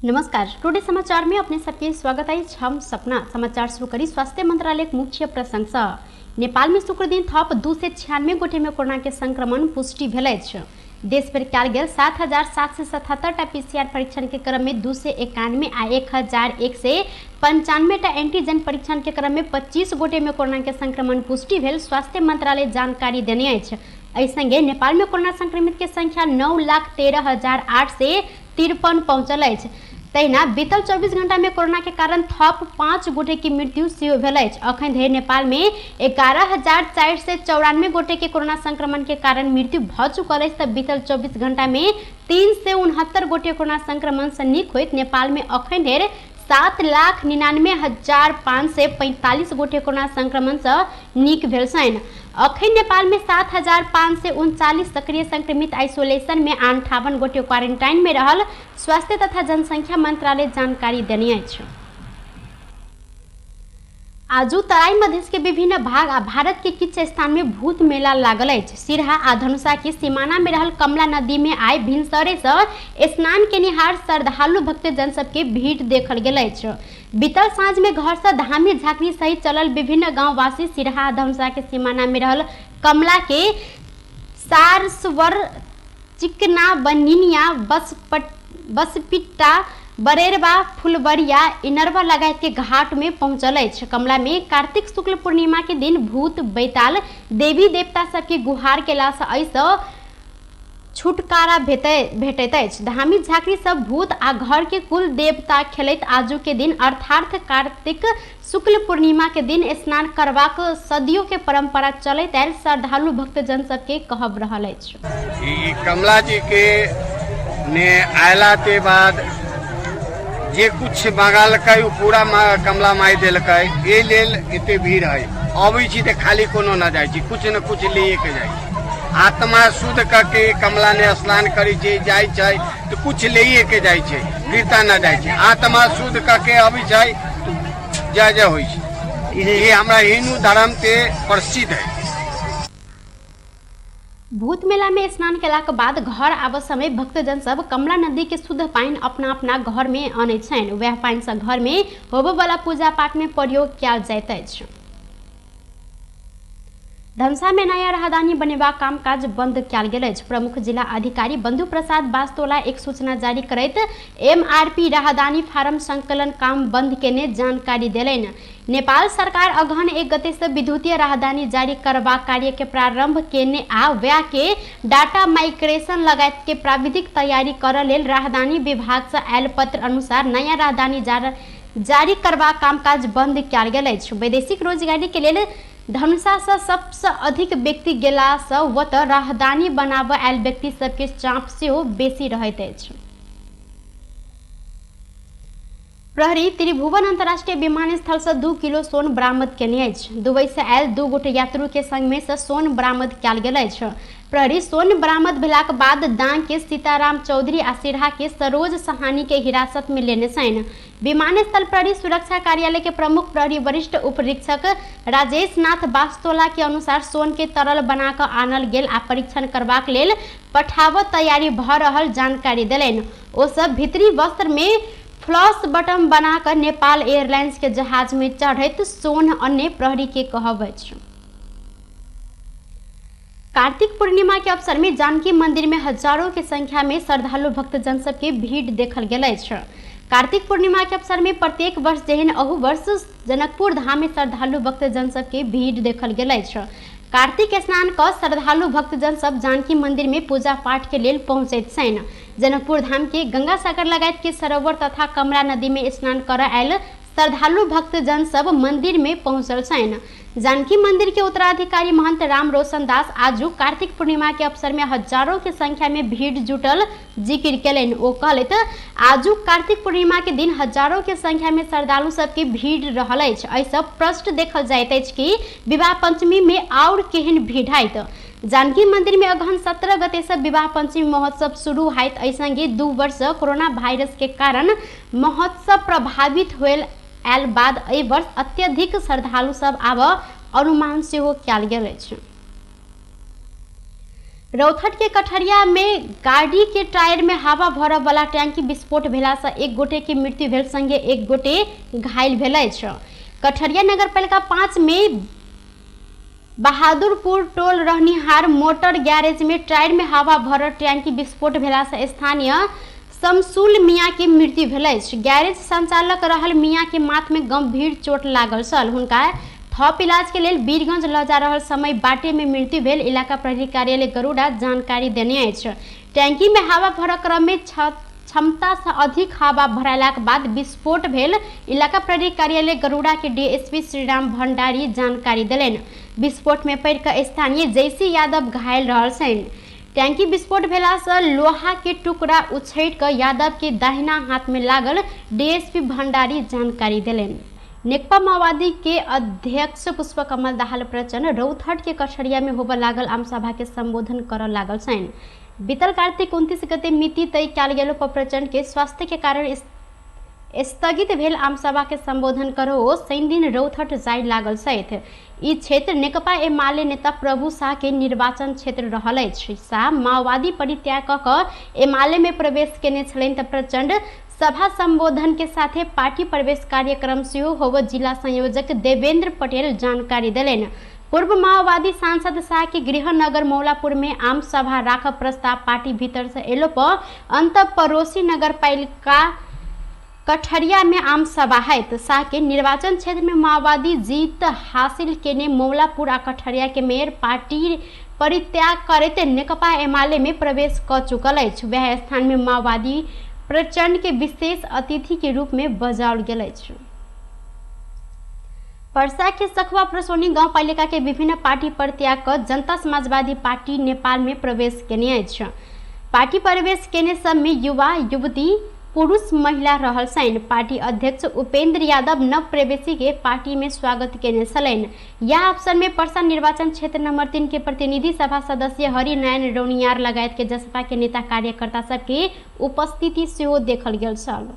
नमस्कार, टुडे समाचार में अपने सबके स्वागत अछि। हम सपना। समाचार शुरू करी स्वास्थ्य मंत्रालय मुख्य प्रसंग सँ। नेपाल में शुक्र दिन थप 296 गोटे में कोरोना के संक्रमण पुष्टि भेल अछि। देश भरि कयल गेल 7777 टा पीसीआर परीक्षण के क्रम में 291 आ 1195 टा एंटीजन परीक्षण के क्रम में 25 गोटे में कोरोना के संक्रमण पुष्टि भेल स्वास्थ्य मंत्रालय जानकारी देने अछि। एहि संगे नेपाल में कोरोना संक्रमित के संख्या 9,13,853 पहुंचल अछि। तहिना बीतल 24 घंटा में कोरोना के कारण थप 5 गोटे के मृत्यु सेहो भेल अछि। अखन धरि नेपाल में 11,494 गोटे के कोरोना संक्रमण के कारण मृत्यु भ चुकल अछि त बीतल 24 घंटा में 369 गोटे कोरोना संक्रमण से नीक होइत नेपाल में अखन धरि 7,99,545 गोटे कोरोना संक्रमण से नीक भेल छनि। अखन नेपाल में 7,539 सक्रिय संक्रमित आइसोलेशन में 58 गोटे क्वारेंटाइन में रहल स्वास्थ्य तथा जनसंख्या मंत्रालय जानकारी देने अछि। आजू तराई मधेश के विभिन्न भाग आ भारत के किछु स्थान में भूत मेला लागल अछि। सिरहा आ धनुषा के सीमाना में रहल कमला नदी में आइ भिनसरे से स्नान केनिहार श्रद्धालु भक्तजन सबके भीड़ देखल गेल अछि। बीतल साँझ में घर से धामी झाँकरी सहित चलल विभिन्न गांववासी सिरहा आ धनुषा के सीमाना में रहल कमला के सारस्वर, चिकना, बनिनिया, बसपिट्टा, बरेरवा, फुलबरिया, इनरवा लगायत के घाट में पहुंचल अछि। कमला में कार्तिक शुक्ल पूर्णिमा के दिन भूत बैताल देवी देवता सबके गुहार केला से एहिसँ छुटकारा भेटैत अछि। धामी झाँकरी सब भूत आ घर के कुल देवता खेलैत आजू के दिन अर्थात कार्तिक शुक्ल पूर्णिमा के दिन स्नान करबाक सदियों के परंपरा चलैत आयल श्रद्धालु भक्तजन सबके कहब रहल अछि। ई कमला जी के ने आयला के बाद जे कुछ मंगलकै ओ पूरा कमला माई देलकै, एहि लेल एते भीड़ है। अबै छी तऽ खाली कोनो न जाइ छी, कुछ न कुछ लिए के जाइ छी। आत्मा शुद्ध करके कमला ने स्नान करै छै, जाइ छै तऽ कुछ लैए के जाइ छै, गिरता न जाइ छै। आत्मा शुद्ध करके अबै छै तऽ जय जय होइ छै। ये हमरा हिंदू धर्म के प्रसिद्ध है। भूत मेला में स्नान केलाक बाद घर आबऽ समय भक्तजन सब कमला नदी के शुद्ध पानि अपना अपना घर में अनै छनि। वएह पानि से घर में होबऽ वाला पूजा पाठ में प्रयोग कयल जाइत अछि। धनुषा में नया राहदानी बनेबाक कामकाज बंद कयल गेल अछि। प्रमुख जिला अधिकारी बंधु प्रसाद बास्तोला एक सूचना जारी करैत एमआरपी राहदानी फार्म संकलन काम बंद केने जानकारी देलनि। नेपाल सरकार अगहन 1 गते से विद्युतीय राहदानी जारी करबाक कार्य के प्रारंभ केने आ वएह के डाटा माइग्रेशन लगायत के प्राविधिक तैयारी करऽ लेल राहदानी विभाग से आयल पत्र अनुसार नया राहदानी जारी करबाक कामकाज बंद कयल गेल अछि। वैदेशिक रोजगारी के लेल धनुषा से सबसँ अधिक व्यक्ति गेला से ओतऽ राहदानी बनाबऽ आयल व्यक्ति सबके चाप सेहो बेसी रहैत अछि। प्रहरी त्रिभुवन अंतर्राष्ट्रीय विमानस्थल से 2 किलो सोन बरामद केने अछि। दुबई से आयल 2 गोटे यात्रु के संग में से सोन बरामद कयल गेल अछि। प्रहरी सोन बरामद भेलाक बाद दांग के सीताराम चौधरी आ सिरहा के सरोज सहानी के हिरासत में लेने छनि। विमानस्थल प्रहरी सुरक्षा कार्यालय के प्रमुख प्रहरी वरिष्ठ उपरीक्षक राजेश नाथ बास्तोला के अनुसार सोन के तरल बना कऽ आनल गेल आ परीक्षण करबाक लेल पठाबऽ तैयारी भऽ रहल जानकारी देलनि। ओ सब भीतरी वस्त्र में फ्लॉस बटम बना कऽ नेपाल एयरलाइंस के जहाज में चढ़ैत सोन अन्य प्रहरी के कहब अछि। कार्तिक पूर्णिमा के अवसर में जानकी मंदिर में हजारों के संख्या में श्रद्धालु भक्तजन सबके भीड़ देखल गेल अछि। कार्तिक पूर्णिमा के अवसर में प्रत्येक वर्ष जेहन अहू वर्ष जनकपुर धाम में श्रद्धालु भक्तजन सबके भीड़ देखल गेल अछि। कार्तिक स्नान कऽ श्रद्धालु भक्तजन सब जानकी मंदिर में पूजा पाठ के लेल पहुंचैत छनि। जनकपुर धाम के गंगा सागर लगायत के सरोवर तथा कमला नदी में स्नान करऽ आयल श्रद्धालु भक्तजन सब मंदिर में पहुंचल छनि। जानकी मंदिर के उत्तराधिकारी महंत राम रोशन दास आजू कार्तिक पूर्णिमा के अवसर में हजारों के संख्या में भीड़ जुटल जिक्र केलनि। ओ कहलथि, आजू कार्तिक पूर्णिमा के दिन हजारों के संख्या में श्रद्धालु सबके भीड़ रहल अछि। एहिसँ प्रश्न देखल जाइत अछि कि विवाह पंचमी में आओर केहन भीड़ होयत। जानकी मंदिर में अगहन 17 गते से विवाह पंचमी महोत्सव शुरू होयत। एहि संगे 2 वर्ष कोरोना वायरस के कारण महोत्सव प्रभावित होयल आयल बाद एहि वर्ष अत्यधिक श्रद्धालु सब आब अनुमान सेहो कयल गेल अछि। रौथट के कठरिया में गाड़ी के टायर में हवा भरऽ वाला टैंकी विस्फोट भेला से एक गोटे के मृत्यु भेल संगे एक गोटे घायल भेल अछि। कठरिया नगरपालिका 5 में बहादुरपुर टोल रहनिहार मोटर गैरेज में टायर में हवा भरल टैंकी विस्फोट भेला से स्थानीय शमसूल मियाँ के मृत्यु भेल अछि। गैरेज संचालक रहल मियाँ के माथ में गंभीर चोट लागल छल। हुनका थप इलाज के लेल वीरगंज ल जा रहल समय बाटे में मृत्यु भेल इलाका प्रहरी कार्यालय गरुड़ा जानकारी देने अछि। टैंकी में हवा भरऽ क्रम में क्षमता से अधिक हवा भरायलाक बाद विस्फोट भेल इलाका प्रहरी कार्यालय गरुड़ा के डीएसपी श्रीराम भंडारी जानकारी देलनि। विस्फोट में पड़ि कऽ स्थानीय जैसी यादव घायल रहल छनि। टैंकी विस्फोट भेला से लोहा के टुकड़ा उछड़ि कऽ यादव के दाहिना हाथ में लागल डीएसपी भंडारी जानकारी देलनि। नेकपा माओवादी के अध्यक्ष पुष्पकमल दाहाल प्रचण्ड रौतहट के कठरिया में होबय लागल आमसभा के संबोधन करऽ लागल छनि। बीतल कार्तिक 29 गते मिति तय कयल गेलो पर प्रचण्ड के स्वास्थ्य के कारण स्थगित भेल आमसभा के संबोधन करो शनि दिन रौतहट जाय लागल छथि। ई क्षेत्र नेकपा एमाले नेता प्रभु शाह के निर्वाचन क्षेत्र रहल अछि। शाह माओवादी परित्याग कऽ कऽ एमाले में प्रवेश केने छलनि तऽ प्रचण्ड सभा संबोधन के साथे पार्टी प्रवेश कार्यक्रम सेहो होबय जिला संयोजक देवेंद्र पटेल जानकारी देलनि। पूर्व माओवादी सांसद शाह के गृहनगर मौलापुर में आम सभा राखब प्रस्ताव पार्टी भीतर से एलो पर अंत पड़ोसी नगरपालिका कठरिया में आम सभा हैत। शाह के निर्वाचन क्षेत्र में माओवादी जीत हासिल केने मौलापुर आ कठरिया के मेयर पार्टी परित्याग करैत नेकपा एमाले में प्रवेश क चुकल अछि। वएह स्थान में माओवादी प्रचंड के विशेष अतिथि के रूप में बजाओल गेल अछि। परसा के सखुआ प्रसोनी गाउँपालिका के विभिन्न पार्टी परित्याग क जनता समाजवादी पार्टी नेपाल में प्रवेश केने अछि। पार्टी प्रवेश केने सब में युवा युवती पुरुष महिला रहल छनि। पार्टी अध्यक्ष उपेंद्र यादव नव प्रवेशी के पार्टी में स्वागत केने छलनि। यह अवसर में परसा निर्वाचन क्षेत्र नंबर 3 के प्रतिनिधि सभा सदस्य हरिनारायण रौनियार लगायत के जसपा के नेता कार्यकर्ता सबके उपस्थिति सेहो देखल गेल छल।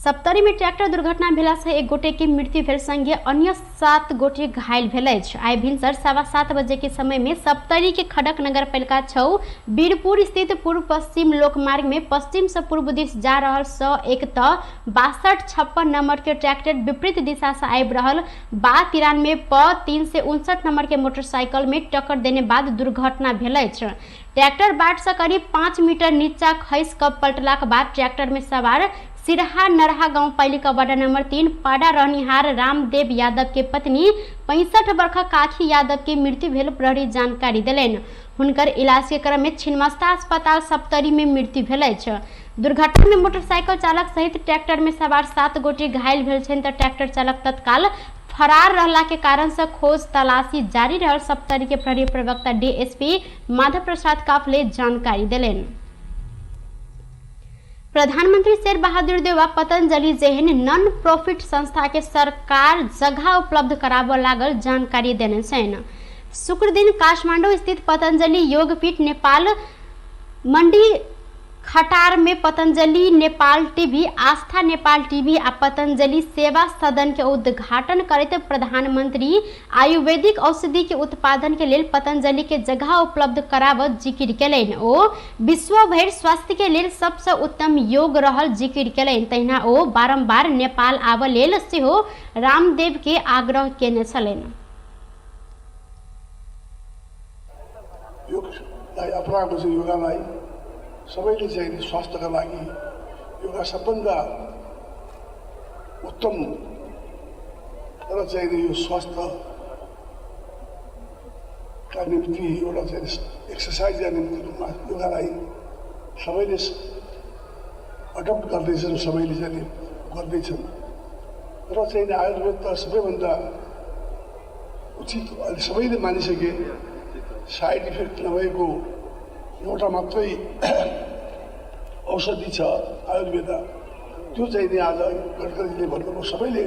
सप्तरी में ट्रैक्टर दुर्घटना भेला से एक गोटे के मृत्यु भेल संगे अन्य 7 गोटे घायल भेल अछि। आइ भिनसर 7:15 बजे के समय में सप्तरी के खड़क नगर पालिका 6 वीरपुर स्थित पूर्व पश्चिम लोकमार्ग में पश्चिम से पूर्व दिश जा रहल 101 त 6256 नंबर के ट्रैक्टर विपरीत दिशा से आबि रहल बा 93 प 359 नंबर के मोटरसाइकिल में टक्कर देने बाद दुर्घटना भेल अछि। ट्रैक्टर बाट से करीब 5 मीटर नीचा खसि कऽ पलटलाक बाद ट्रैक्टर में सवार सिरहा नरहा गाउँपालिका वार्ड नंबर 3 पाडा रहनिहार रामदेव यादव के पत्नी 65 वर्षक काखी यादव के मृत्यु भेल प्रहरी जानकारी देलनि। हुनकर इलाज के क्रम में छिन्नमस्ता अस्पताल सप्तरी में मृत्यु भेल अछि। दुर्घटना में मोटरसाइकिल चालक सहित ट्रैक्टर में सवार 7 गोटे घायल भेल छनि तऽ ट्रैक्टर चालक तत्काल फरार रहला के कारण से खोज तलाशी जारी रहल सप्तरी के प्रहरी प्रवक्ता डीएसपी माधव प्रसाद काफले जानकारी देलनि। प्रधानमंत्री शेर बहादुर देउवा पतंजलि जेहन नॉन प्रॉफिट संस्था के सरकार जगह उपलब्ध कराबऽ लागल जानकारी देने छनि। शुक्र दिन काठमांडू स्थित पतंजलि योगपीठ नेपाल मंडी खटार में पतंजलि नेपाल टीवी, आस्था नेपाल टीवी आ पतंजलि सेवा सदन के उद्घाटन करैत प्रधानमंत्री आयुर्वेदिक औषधि के उत्पादन के लेल पतंजलि के जगह उपलब्ध कराबऽ जिकिर केलनि। ओ विश्व भरि स्वास्थ्य के लेल सबसँ उत्तम योग रहल जिकिर केलनि। तहिना ओ बारंबार नेपाल आबऽ लेल सेहो रामदेव के आग्रह केने छलनि। योगलाई अपनाएको छ। योगालाई सबैले चाहिँ स्वास्थ्यका लागि योगा सबभन्दा उत्तम र चाहिँ यो स्वास्थ्यका निम्ति एउटा चाहिँ एक्सर्साइजका निम्ति रूपमा योगालाई सबैले अडप्ट गर्दैछन्, सबैले चाहिँ गर्दैछन् र चाहिँ आयुर्वेद त सबैभन्दा उचित अहिले सबैले मानिसके, साइड इफेक्ट नभएको एउटा मात्रै औषधि छ आयुर्वेद। त्यो चाहिँ नि आज गडकरीजीले भन्नुभयो, सबैले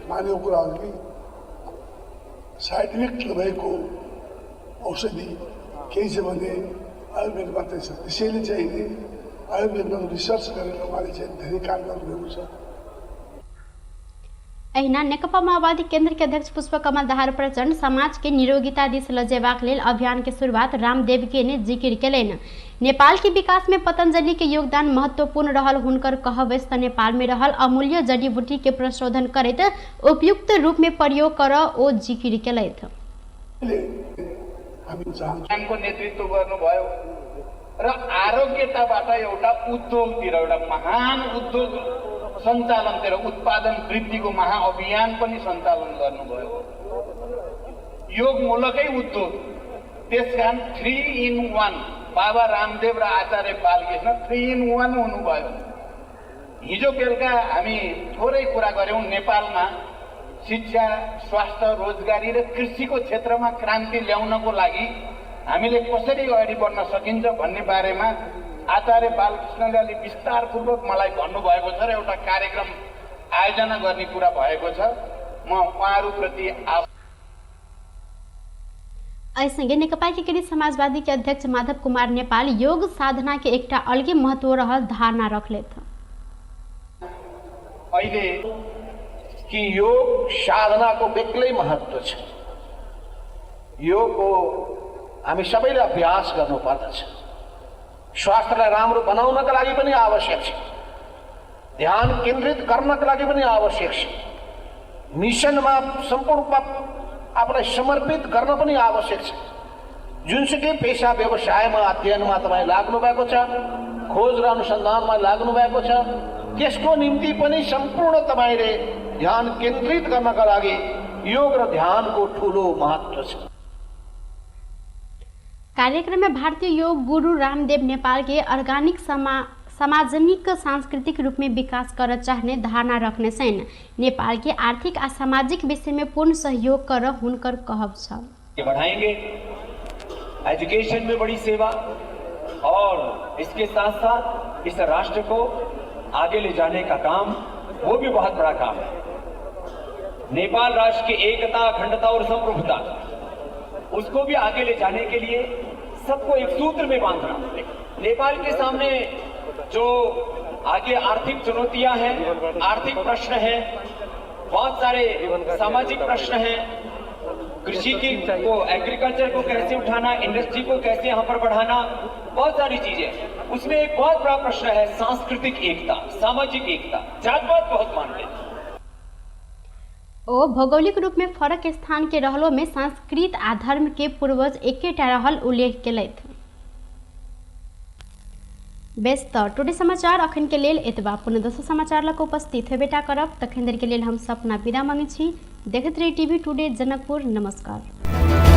मानेको कुरा हो कि साइड इफेक्ट नभएको औषधि केही छ भने आयुर्वेद मात्रै छ। त्यसैले चाहिँ नि आयुर्वेदमा रिसर्च गरेर उहाँले चाहिँ धेरै काम गर्नुभएको छ। अहिना नेकपा माओवादी केंद्र के अध्यक्ष पुष्प कमल दाहाल प्रचंड समाज के निरोगिता दिस ल जेबाक लेल अभियान के शुरुआत रामदेव के ने जिकिर केलनि। नेपाल के विकास में पतंजलि के योगदान महत्वपूर्ण रहल हुनकर कहब अछि त नेपाल में रहल अमूल्य जड़ी बूटी के प्रशोधन करैत उपयुक्त रूप में प्रयोग कर ओ जिकिर केलथि। को नेतृत्व गर्नुभयो र आरोग्यताबाट एउटा उद्योगतिर, एउटा महान उद्योग सञ्चालनतिर, उत्पादन वृद्धिको महाअभियान पनि सञ्चालन गर्नुभयो। योगमूलकै उद्योग, त्यसकारण 3 in 1 Baba Ramdev र आचार्य बालकृष्ण 3 in 1 हुनुभयो। हिजो बेलुका हामी थोरै कुरा गऱ्यौँ, नेपालमा शिक्षा, स्वास्थ्य, रोजगारी र कृषिको क्षेत्रमा क्रान्ति ल्याउनको लागि हामीले कसरी अगाडि बढ्न सकिन्छ भन्ने बारेमा आचार्य बालकृष्णले अलि विस्तारपूर्वक मलाई भन्नुभएको छ र एउटा कार्यक्रम आयोजना गर्ने कुरा भएको छ। म उहाँहरूप्रति एहि नेकपा एकीकृत समाजवादी के अध्यक्ष माधव कुमार नेपाल योग साधना के एकटा अलगे महत्व रहल धारणा रखलथि। अहिले कि योग साधनाको बेग्लै महत्व छ। योगको हामी सबैले अभ्यास गर्नुपर्दछ। स्वास्थ्यलाई राम्रो बनाउनका लागि पनि आवश्यक छ, ध्यान केन्द्रित गर्नका लागि पनि आवश्यक छ, मिसनमा सम्पूर्ण रूपमा आफूलाई समर्पित गर्न पनि आवश्यक छ। जुनसुकै पेसा व्यवसायमा अध्ययनमा तपाईँ लाग्नु भएको छ, खोज र अनुसन्धानमा लाग्नु भएको छ, त्यसको निम्ति पनि सम्पूर्ण तपाईँले ध्यान केन्द्रित गर्नका लागि योग र ध्यानको ठुलो महत्व छ। कार्यक्रम में भारतीय योग गुरु रामदेव नेपाल के अर्गानिक सामाजिक सांस्कृतिक रूप में विकास कर चाहने धारणा रखने छन्। नेपाल के आर्थिक आ सामाजिक विषय में पूर्ण सहयोग कर हुनकर कहब छ। बढ़ाएंगे एजुकेशन में बड़ी सेवा और इसके साथ साथ इस राष्ट्र को आगे ले जाने का काम, वो भी बहुत बड़ा काम है। नेपाल राष्ट्र की एकता, अखंडता और संप्रभुता, उसको भी आगे ले जाने के लिए सबको एक सूत्र में बांधना। नेपाल के सामने जो आगे आर्थिक चुनौतियां हैं, आर्थिक प्रश्न हैं, बहुत सारे सामाजिक प्रश्न हैं, कृषि की को, एग्रीकल्चर को कैसे उठाना, इंडस्ट्री को कैसे यहाँ पर बढ़ाना, बहुत सारी चीजें। उसमें एक बहुत बड़ा प्रश्न है सांस्कृतिक एकता, सामाजिक एकता। जात पात बहुत मानते हैं। ओ भौगोलिक रूप में फरक स्थान के रहलो में संस्कृत आ धर्म के पूर्वज एकेटा रहल उल्लेख केलथि। बेस त टुडे समाचार अखन के लेल एतबा। पुनः दोसर समाचार लग उपस्थित हेबेटा करब, तखन देर के लेल हम सपना विदा मांगै छी। देखैत रही टीवी टुडे जनकपुर। नमस्कार।